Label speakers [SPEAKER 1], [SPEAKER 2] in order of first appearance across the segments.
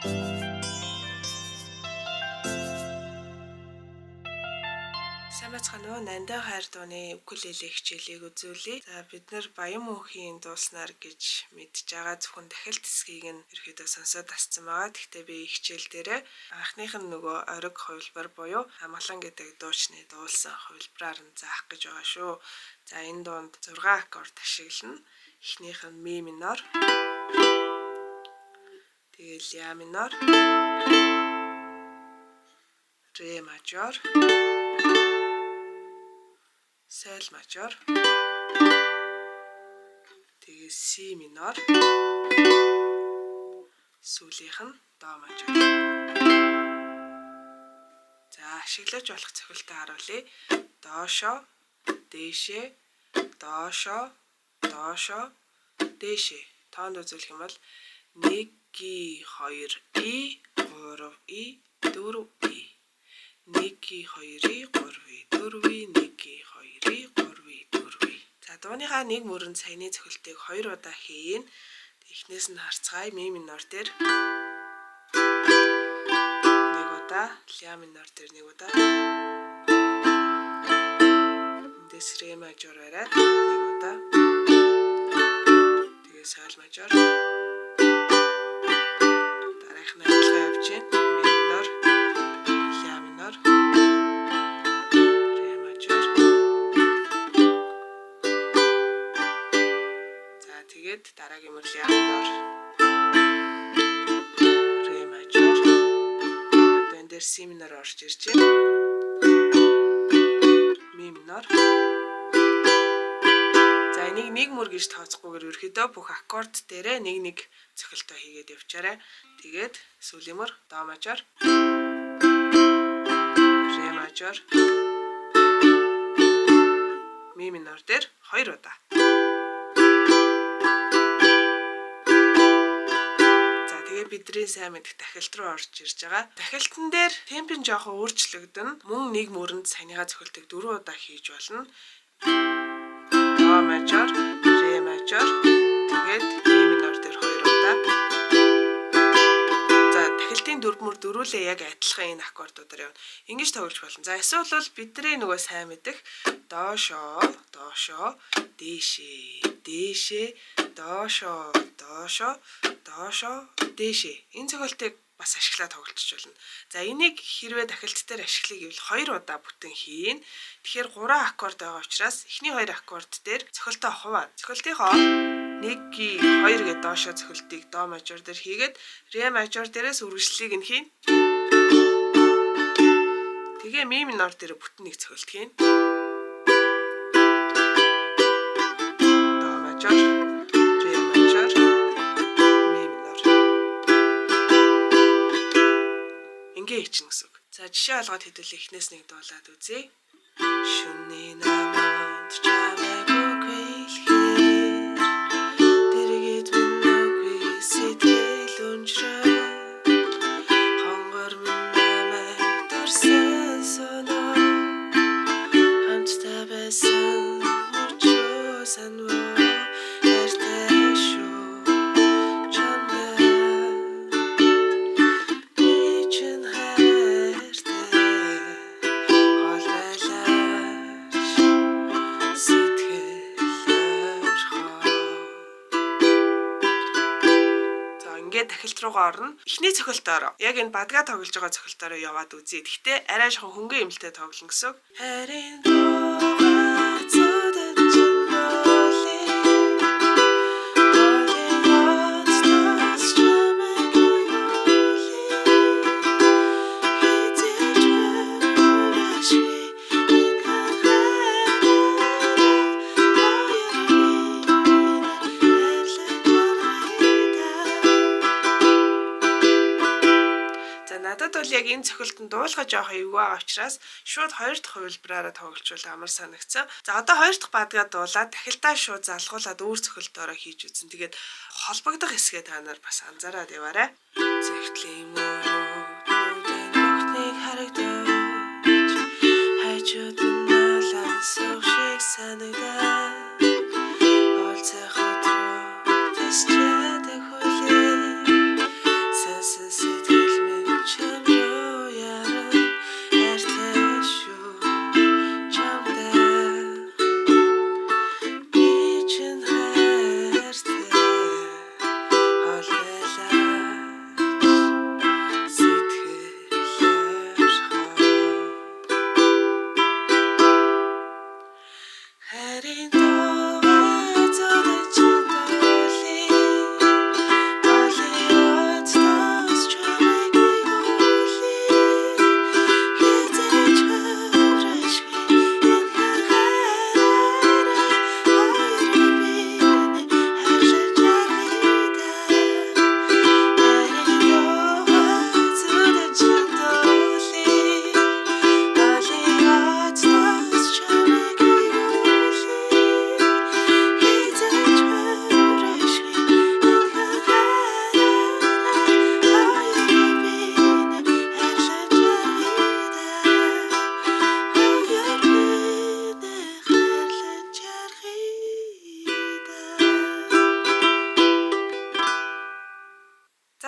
[SPEAKER 1] Сайн байцгаана уу? Нандин хайр дууны укулеле хичээлийг үзүүлье. За бид нар Баян мөнхийн дуулснаар гэж мэдж байгаа зөвхөн дахилт хэсгийг нь ерөөдөө сонсоод асцсан байгаа. Гэхдээ би хичээл дээрээ анхных нь нөгөө ориг хувилбар буюу Амгалан гэдэг дуучны дуулсан хувилбараар нь заах гэж байгаа шүү. За энэ дунд 6 аккорд ашиглана. Эхнийх нь ми минор. Тэгэл ля минор. Ре мажор. Соль мажор. Тэгээ си минор. Сүүлийнх нь до мажор. За ашиглаж болох цохилтоо харуулъя. Доошоо, дээшээ, доошоо, доошоо, дээшээ. Тоонд үзүүлэх юм бол 1 2 и 3 и 4 и 1 2 и 3 и 4 и 1 2 и 3 и 4 и. За дууныхаа нэг мөрөнд саяны цохилтыг 2 удаа хийн. Эхнээс нь харцгаая. Ми минор дээр нэг удаа, ля минор дээр нэг удаа. Эндээс ре мажор бариад нэг удаа. Тэгээ соль мажор. Дараагийнх нь адилхан явж байна. Ми минор, ля минор, ре мажор. За тэгээд дараагийн мөр ля минор, ре мажор. Одоо энэ дээр си минор орж ирж байна. Ми минор. За энийг нэг мөр гэж тооцохгүйгээр ерөөхдөө бүх аккорд дээрээ нэг нэг цохилтоо хийгээд явчаарай. Тэгээд сүүлийн мөр до мажор, ре мажор, ми минор дээр 2 удаа. За тэгээ бидний сайн мэдэх дахилт руу орж ирж байгаа. Дахилтан дээр темп нь жоохон өөрчлөгдөн. Мөн нэг мөрөнд саяныхаа цохилтыг 4 удаа хийж болно. До мажор, ре мажор, тэгээд ми минор дээр 2 удаа. За дахилтын дөрв мөр дөрүүлээ яг адилхан энэ аккордуудаар явна. Ингэж тоглож болно. За эсвэл бол бидний нөгөө сайн мэдэх доошоо, доошоо, дээшээ, дээшээ, доошоо, доошоо, доошоо, дээшээ. Энэ цохилтыг бас ашиглаад тоглолцож болно. За энийг хэрвээ дахилт дээр ашиглая гэвэл 2 удаа бүтэн хийн. Тэгэхээр 3 аккорд байгаа учраас эхний 2 аккорд дээр цохилтоо хуваана. Цохилтынхоо 1 2 гээд доошоо цохилтыг до мажор дээр хийгээд ре мажор дээрээс үргэлжлэлийг нь хийн. Тэгээ ми минор дээр бүтэн нэг цохилт хийн. До мажор, ре мажор, ми минор. Ингээ хийчихнэ гэсэн үг. За жишээ олгоод хэдүүлээ эхнээс нэг дуулаад үзье. Шөнийн наманд чамайг үгэлхээр дэргэд минь үгүй сэтгэл өнжрөө хонгор минь намайг дорсон соноо хамтдаа байсан мөчөө санваа хайртай шүү чамдаа би чинь хайртай хол байлаач сэтгэл орхоо. За ингээд дахилт руугаа орно. Эхний цохилтоор яг энэ бадгаа тоглож байгаа цохилтоороо яваад үзье. Гэхдээ арай жоохон хөнгөн эмэлтэй тоглоно гэсэн үг. Харин дуугаа цудад чинь болээ. Голын тас чамайг үлээ. Хизээж хүрашгүй энэ хайр За надад бол яг энэ цохилтод дуулга жоох эвгүй байгаа учраас шууд хоёр дахь хувилбараараа тоглолчвол амар санагдсан. За одоо хоёр дахь бадгаа дуулаад дахилтаа шууд залгуулад өөр цохилтоороо хийж үзэн. Тэгээд холбогдох хэсгээ та нар бас анзаараад яваарай. Зэгтлийн мөрөд нүдэн бүхнийг харагдаж хажууд нь налан суух шиг санагдаад уулзах өдрөө тэс чадах хүлээ. Сэнсэн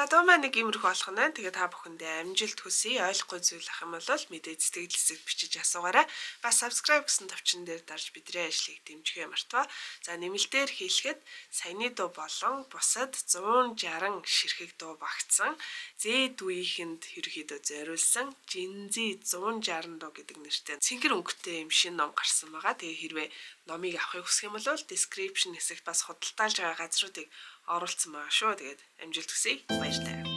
[SPEAKER 1] За, дуу маань нэг иймэрхүү болох нь байна. Тэгээ та бүхэндээ амжилт хүсье. Ойлгохгүй зүйл ах юм бол мэдээ сэтгэл хэсэгт бичиж асуугаарай. Бас subscribe гэсэн товчон дээр дарж бидний ажлыг дэмжихээ мартваа. За, нэмэлтээр хэлэхэд саяны дуу болон бусад 160 ширхэг дуу багтсан Z үеийнхэнд ерөөхдөө зориулсан Gen Z 160 дуу гэдэг нэртэй цэнхэр өнгөтэй юм шинэ ном гарсан байгаа. Тэгээ хэрвээ номыг авахыг хүсэх юм бол description хэсэгт бас худалдаалж байгаа газруудыг оруулсан байгаа шүү. Тэгээд амжилт хүсье. Баяртай.